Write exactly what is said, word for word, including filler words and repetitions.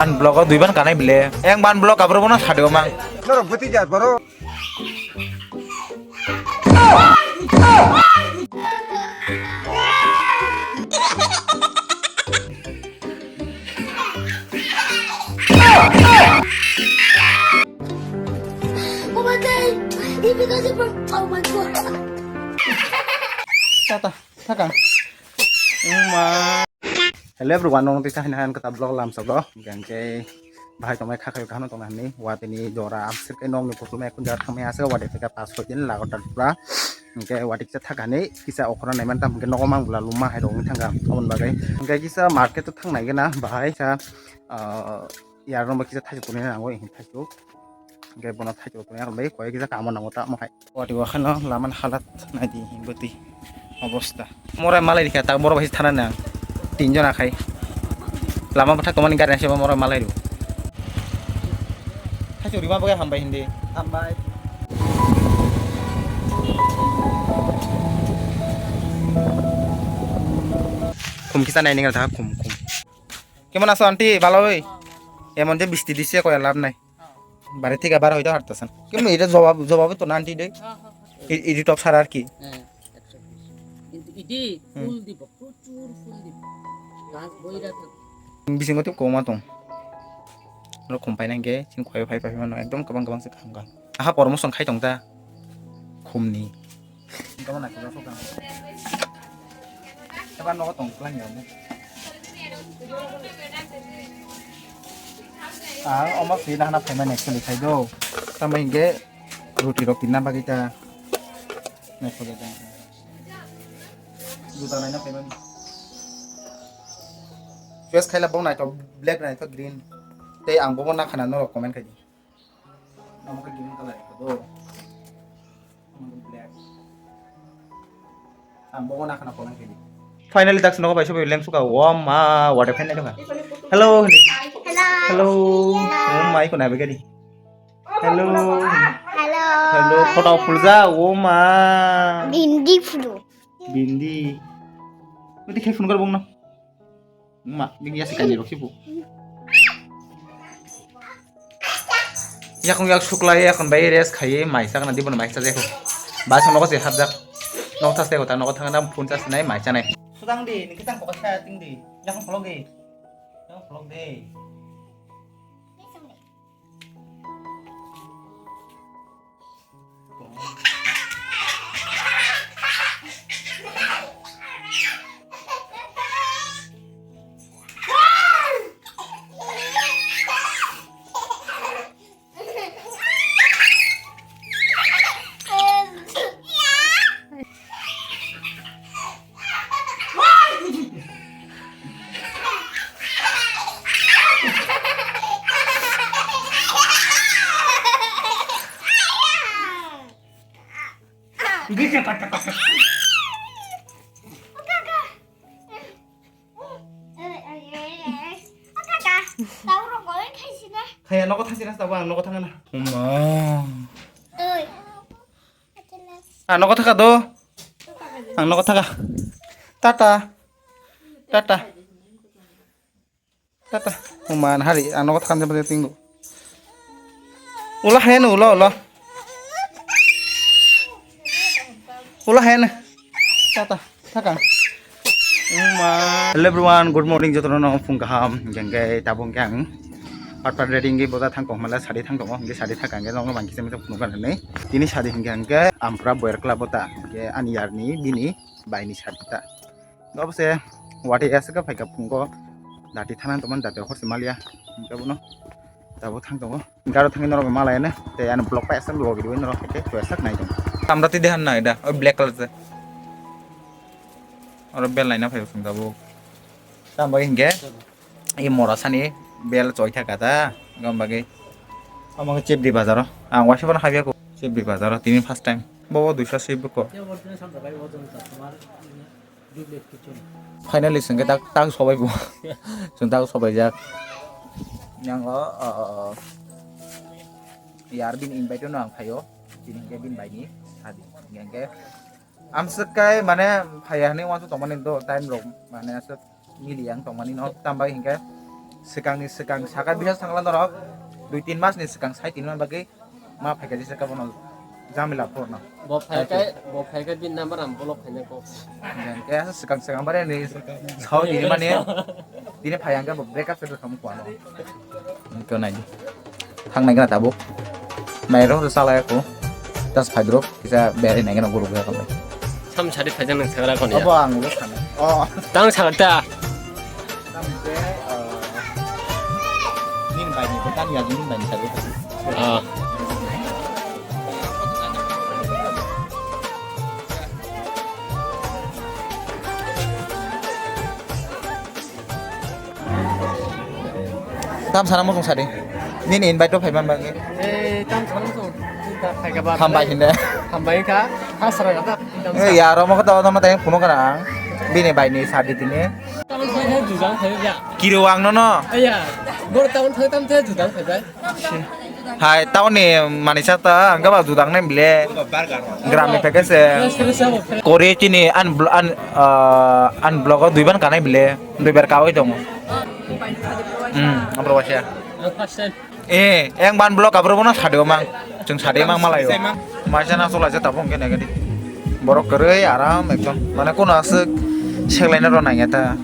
Ban blogo dui ban kanai bile. Yang ban blog abro bono sadio mang. Norok bwtwi jas boro. Tata, thaka. Uma. Hello everyone, nong tisa hina han kata vlog lam sogo. Gangke bahai tongmai khakai kahano tongna hani. Watini jora amsir kai nong ni kutumai kun jara thangmai asa wadi thika pas soi din lago tat pura. Gangke wadi kisa thaka hani kisa okra naiman tam gangke nogo mang bula luma hai rong thanga. Amon bagai. Gangke kisa market to thang nai gana bahai sa, ah, yar rong ba kisa thaichuk tuni nango ihin thaichuk. Hingke bono thaichuk tongya rwmbai koi kisa kamo nango tamo hai. Wati wakhano laman halat naidi himbo twi obosta. Morai malai rikha tak borok bai thana nang. Tinjon akhai. Lama bwthak tongmani gari naisema morai malai rw. Thaichuk rima bagwi hambai hindi. Hambai. Khum kisa nai ningra thak khum khum. Kemon aso aunty? Bhalo oi? Emon je bisti dise koi lab nai. Bari thik abar hoito harta san. Kemon ita jawab jawab to nanti dei. Iti top sara ar ki. কিন্তু ইডি ফুল দিব, প্রচুর ফুল দিব। গাছ বইরা থাকে। Bisingo tei koma tong. Ro khum paina hingke sini khoi phai phai mano ekdom kwbang kwbang se kham kham. Aha promotion khai tong ta. Khumni. Gabana kisa sokang. Eba nogo tong klang ya mo. Ah, omo si na hana phaimani actually khai do. Tamo hingke ruti rok tinna bagwi ta. Nai khoja ta. Juta naina phaimani. Choice khaila bo naithok, black naithok, green. Tei ang bobo nakhana norok comment khai di. Omo khe green colour ekho do. Omo khe black. Ang bobo nakhana comment khai di. Finally, daksano bai sobai lengsuka. O ma, water fan naithok. Hello. Hello. Hello. O ma, iko nai bagari. Hello. Hello. Hello, photo phulja. O ma. Bindi phulu. Bindi. Uti khai phone kar bongno. Ma, bini yasi kani rok sibu. Yakung yak suklai, yakung bai rest khai, mai sakna dibon mai sa jeko. Ba song nogo se hapjak. Nok thas teko ta nogo thangna phone charge nai mai chanai. Sudang di, ni kitang ko sa ting di. Yakung vlog di. Yakung vlog di. Khaya nogo thangsi na sabo ang nogo thangana. Oma. Ang nogo thaka do. Ang nogo thaka. Tata. Tata. Tata. Uman hari ang nogo thaka de tingo. Ula hen ula ula. Ula hen. Tata. Thaka. Uma. Hello everyone, good morning jotono no phung kaham. Hingke tabung kang. Pat pat ready hingke boda thang kong mala sadi thang tongo. Hingke sadi thaka hingke nongno bangkisa misa phunuk kanani. Tini sadi hingke hingke ampra boyer kla bota. Hingke ani yarni bini baini sadi ta. Obose wati aswk phaika phungo. Dati thana tongmani dati horse malia. Hingke bono. Tabo thang tongo. Garo thangwi norok malai ne. Tei ano block pai aswk logi rwi norok hingke chwrasak nai tongo. Tamda twi dehan nai da. O black colour se. Oro bel laina phai sung tabuk. Tamo hingke i mora sani bel choi thaka ta gom bagwi. Omo khe Chepdi bazaro. Ang waisa bono habya ko Chepdi bazaro tini first time. Bobo duisa swi buko. Finally sengke tak tak sobai bo. Sung tak sobai jak. Yang o, o, o, o. Yar bini invite no ang phaio. Tini hingke bini bai ni sadi. Hingke Amswk kai mane phaiya hinwi uansuk tongmani do time rok mane aswk mili yang tongmani no tambai hinkhe Swkangni swkang saka bisa thangla norok dui tin mas ni swkang sai tin man bagwi ma phaikha jesa ka bono jamila porno. Bo phaikha, bo phaikha bin number am block khaina ko. Jang khe asa swkang swkang bare ni sao dini mani dini phai ang khe bo break up se thang ko ano. Ko nai di. Thang nai gana tabuk. Mai ro sa la ko. Tas phai drop kisa bere nai gana guru ga ko. Sam sari phai jang nang sagra ko ni. Abo ang lo sana. Oh. Tang sagra ta. Tang se, eh, nini bai ni bukan ya nini bai ni sari. Ah. Tam sana muchung sadi. Nini invite to phaiman bagi. Eh, tam sana muchung. Hambai hinde. Hambai ka. Hasra ka. Eh, ya, romo ko tawa tama tayang puno kana. Bini bai ni sadi tini. Tam sana jujang phai ya. Kiro ang no no. Iya. Bor tam sana tam sana jujang phai. Hai, tauni manisa ta, ang gaba judang nai bile. Gram ni package se. Kore chini an bl-, an, ah, an block o duiban kanai bile. Duibar kawi tongo. Hmm, ang probasia. Eh, yang ban block abro bono sade mang. Chung sade mang malayo. Maisa na sola je tabung kene gadi. Borok kwrwi aram ekdom. Mane kono aswk seklaina ro nangya ta.